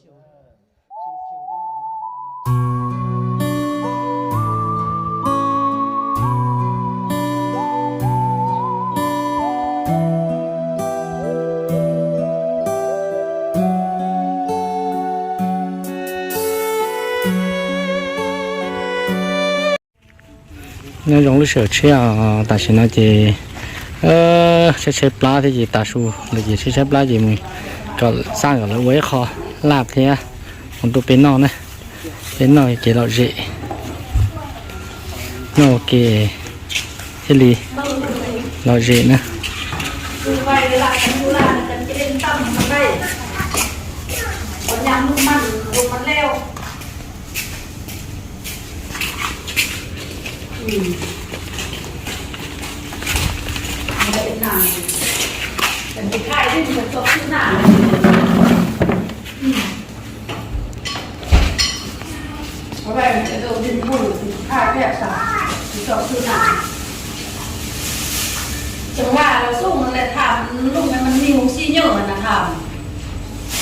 Nyob zoo lub sij hawm tshiab, tam sim no ces tshaib tshaib plab thiab ces tav su lawm ces tshaib tshaib plab ces mus kom xaj kom lawv ua ib qho laj thiab ua rau peb noj na. Peb noj kev lom zem, noj ua ke thiaj li lom zem na.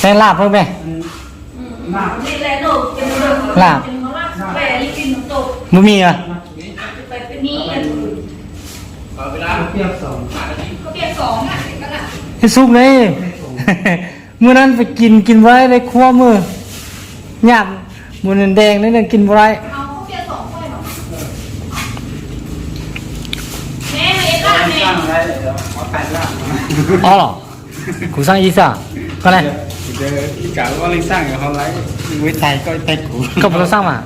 Peb laj peb, peb laj. Npua mis a? Ib xub ne. Mus nan pais kis kis npua ib khuab mus, nyam mus ntees ne kis npua. Ob los, kuv xaj ib xaj, koj ne? Koj puas tau xaj mas?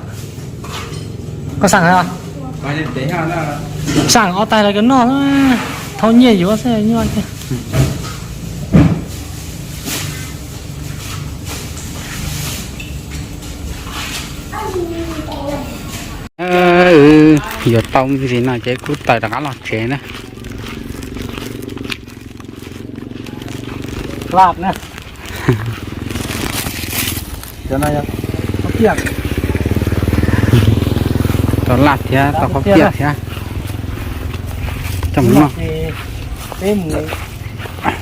Koj xaj os? Xaj ob tais los kawg noj, thauj nyiaj yuav xwb nyuaj tiag. Yuav tau me ntsis no ces kuj tawm rov qab los tsev na. Laj na. Tau laj thiab tau khaub piaj thiab. Coj mus noj. Peb mus,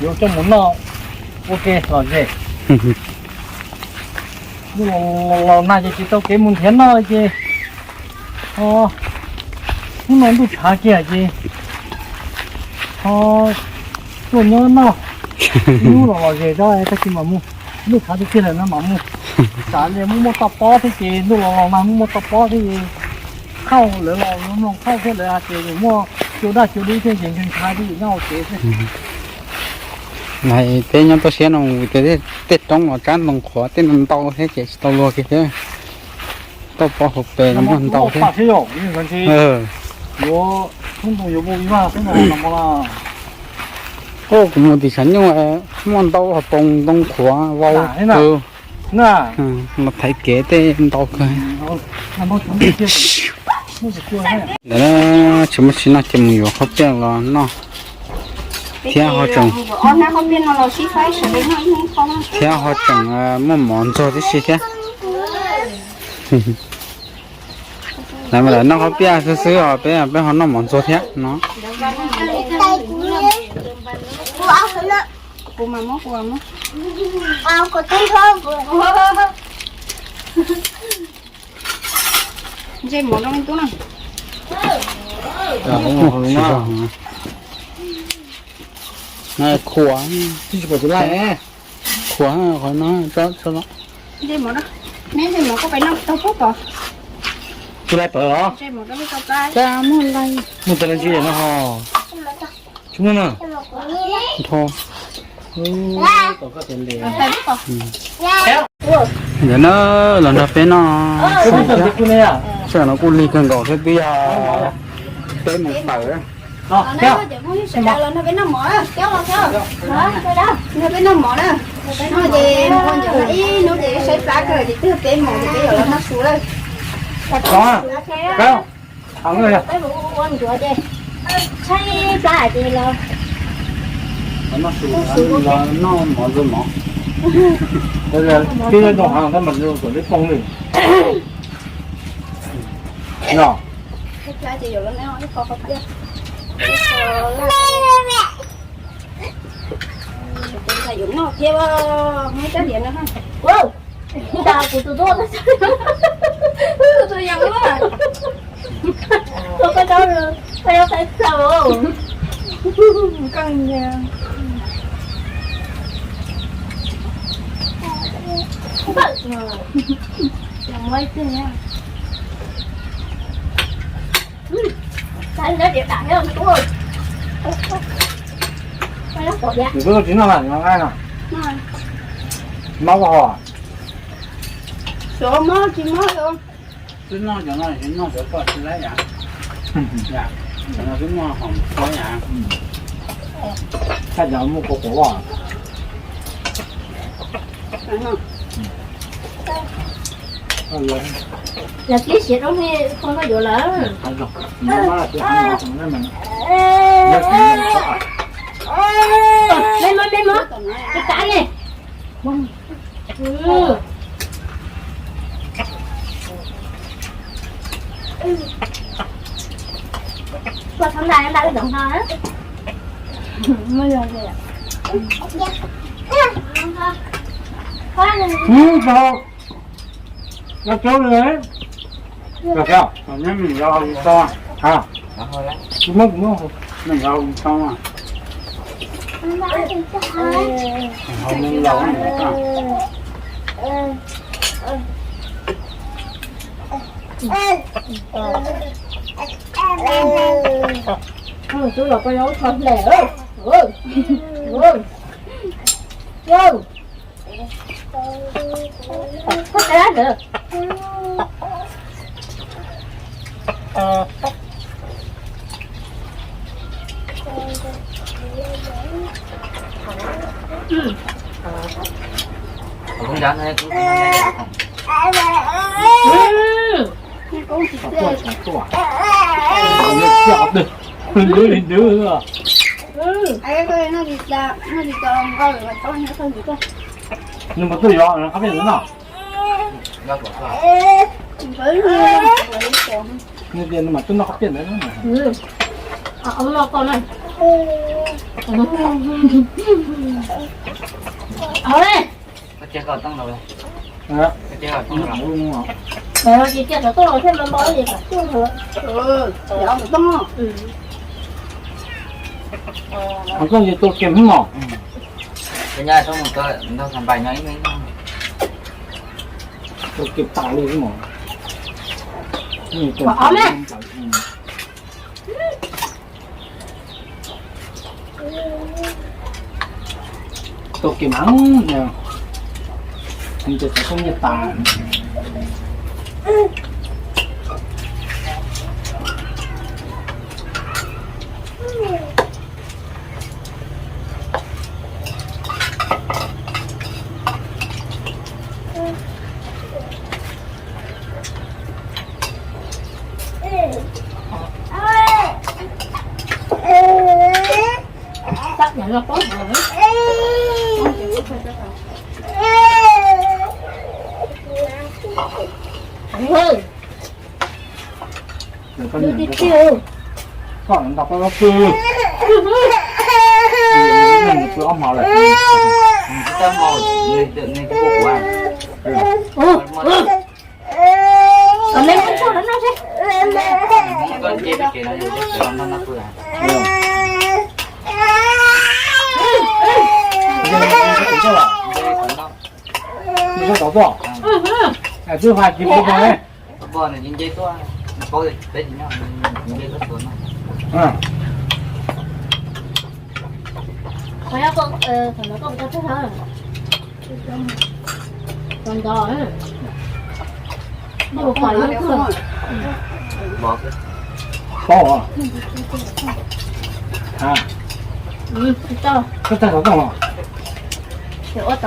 yuav coj mus noj ua ke lom zem. Hnub los nag ces tsis tau kev mus nrhiav noj ces, o, hnub no ntuj tshav kiag ces ho tuaj nyob noj. Ib hnub los lom zem tso tag kis mam mus, ntuj tshav tiag tiag lawm no mam mus. Tsam muaj muaj toj pob thiab ces ntuj los los nag muaj muaj toj pob thiab ces khauj lawv los mloog khauj thiab lawv hais tias yus muaj cua daj cua dub thiab ces nkeeg tshav thiab yus nyob ua kev xwb. Peb nyob toj siab no vim tias tej roob los tsab ntoo qhuav tej ntau ntau thiab ces tsis tau luag kiag thiab. Toj pob hauv pes no muaj ntau thiab. Kuv mus tim tshav nyuj muaj ntau hauv paus ntoo qhuav vau kawg. Los thaiv kev tej ntau kawg. Ntawm no tsis muaj tsis noj ces mus yuav khaub piaj los noj thiab ho tseem, thiab ho tseem muaj mov ntxuag tib si thiab. Lawv mas lawv noj khaub piaj xwb xwb os, peb peb ho noj mov ntxuag thiab no. Ntsej muag rau tub na. Khuav, khuav qhov no tso tso los. Ntsej muag, neb ntsej muag koj pais noj tau pub pom. Tsis lais pawv los? Cas muaj lais. Muaj tas li ntsis no ho. Tsis muaj no. Ntho. Ntawm no los nrog peb noj. Sij hawm no kuj lig kawg nkaus thiab twb yog peb moos tawm. Nrog peb noj mov na, nrog peb noj mov na. Ib hnub ces saib plab kawg ces twb peb moos ces peb yuav los noj su lawm. Peb mus ua ncuav ces tshaib plab ces los. Noj su, noj mov ntxuag mov. Twb zoo heev tab mas zoo kom neb poob li. No. Yuav noj thiab, muab rab diav no. Kuv tus tub, tus yog, tus koj tau, koj yuav qhia tau. Koj nyiam. Muab ib tug. Nws twb tsis noj lawm, nws nqa no. Mob ua hos. Xyov mob tsis mob. Twb noj cov no tsis noj cov ko tsis laib yam. Cov no twb noj hom tsuab yam. Thaj cov muaj kua quav os. Yog tib siav rau nej khoo koj yuav lawm. Me mob, me mob, me mob, me mob, me mob. Koj txhob nta nta wb zoov no. Neb me yog tso, kuv muab, kuv muab, me yog tso. Tub los koj yuav ua tso hle. Nws mas tuaj yog qab pej ntawd no. Nws tias nws mas tuaj noj qab pej ntawd. Tus koj yog tus kiag hwv mos. Tus kiag tas li hwv mos. Tus kiag mas, nws tias xyov koj nyiaj tas. Koj nta pab pw, pw ob hmo lawm. Nws tau tuaj, twb hais tsis pub tau ne. Paub hos. Koj txaij tau tau los? Nws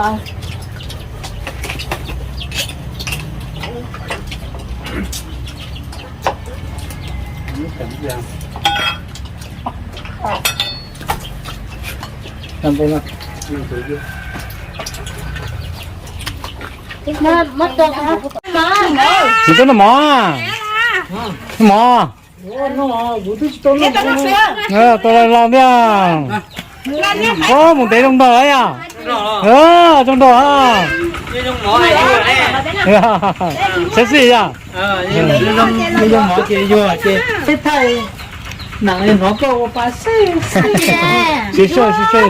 tuaj noj mov. Noj mov. Tau los los thiab. Ua mus ntev zoo nraug yom. Zoo nraug. Saib xwb yog. Yuav mov ces yuav ces peb thaij, nam hnov koj ua pa xwb. Sib soj sib soj.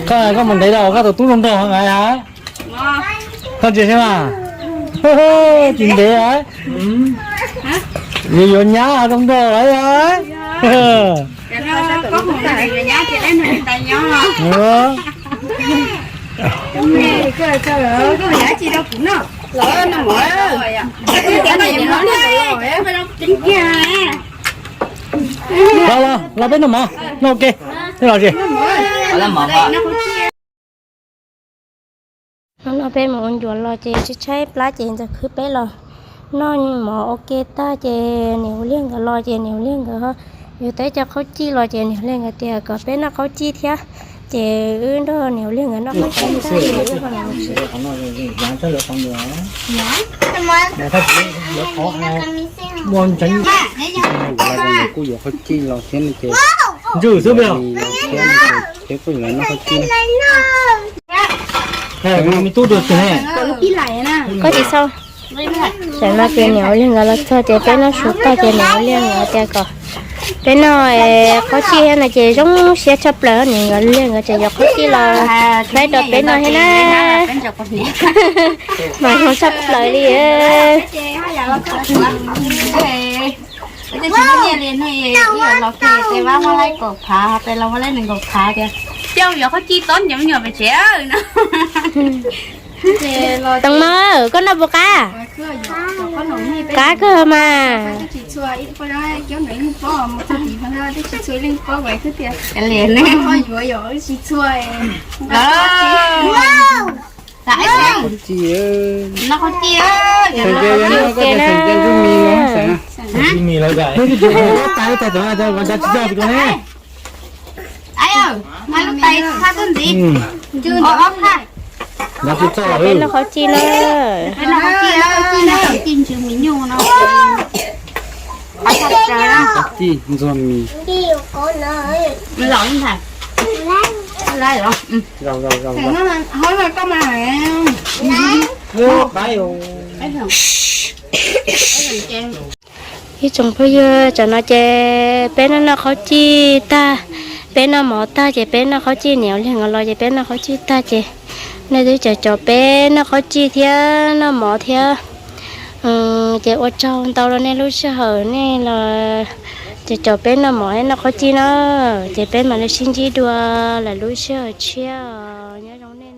Koj mus ntev los koj tus tub zoo nraug heev. Koj ntsia saib mas, tsis ntev, yuav nyab zoo nraug lawm. Los, los, los peb noj mov, noj ua ke. Hnub no peb mus ua ncuav los ces tshaib tshaib plab ces ntxawm khwb peb los noj mov ua ke tag ces niam Ua Liag nkawd los ces niam Ua Liag nkawd yuav tau ib co qhaub cij los ces niam Ua Liag nkawd tias kom peb noj qhaub cij thiab. Ces wb nrog niam Ua Liag nkawd noj qhaub cij tag ces wb ho los mus tsev. Kuj yuav qhaub cij los thiab no ces, ntswj xwb peb os, thiab kuj yuav noj qhaub cij. Me tub dua tsis ne? Koj tsis xav. Tam no ces niam Ua Liag nkawd los txog ces peb noj su tag ces niam Ua Liag nkawd tias kom peb noj qhaub cij thiab no ces zoo siab tshaj plaws, niam Ua Liag nkawd tseem yuav qhaub cij los faib rau peb noj thiab na. Mas zoo tshaj plaws li. Tej tsis muaj nyiaj li no, ib los ces tes vab muaj laib kaum phav, tes los muaj laib nees nkaum phav tias coj yuav qhaub cij tob cov me nyuam pem tsev no. Toov Mab, koj noj puas qab? Qab kawg mas. Noj qhaub cij, noj qhaub cij, ntsuj mis lawm. Peb noj qhaub cij na. Qhaub cij ntsuag mis. Ib tsoom phooj ywg, tam no ces peb noj noj qhaub cij tag, peb noj mov tag ces peb noj qhaub cij, niam Ua Liag nkawd los ces peb noj qhaub cij tag ces nej twb cov cov peb noj qhaub cij thiab noj mov thiab. Ces ua tsaug ntau rau nej lub sij hawm nej los cov cov peb noj mov thiab noj qhaub cij na. Ces peb mam li sib ntsib dua lawm lub sij hawm tshiab os. Nyob zoo nej.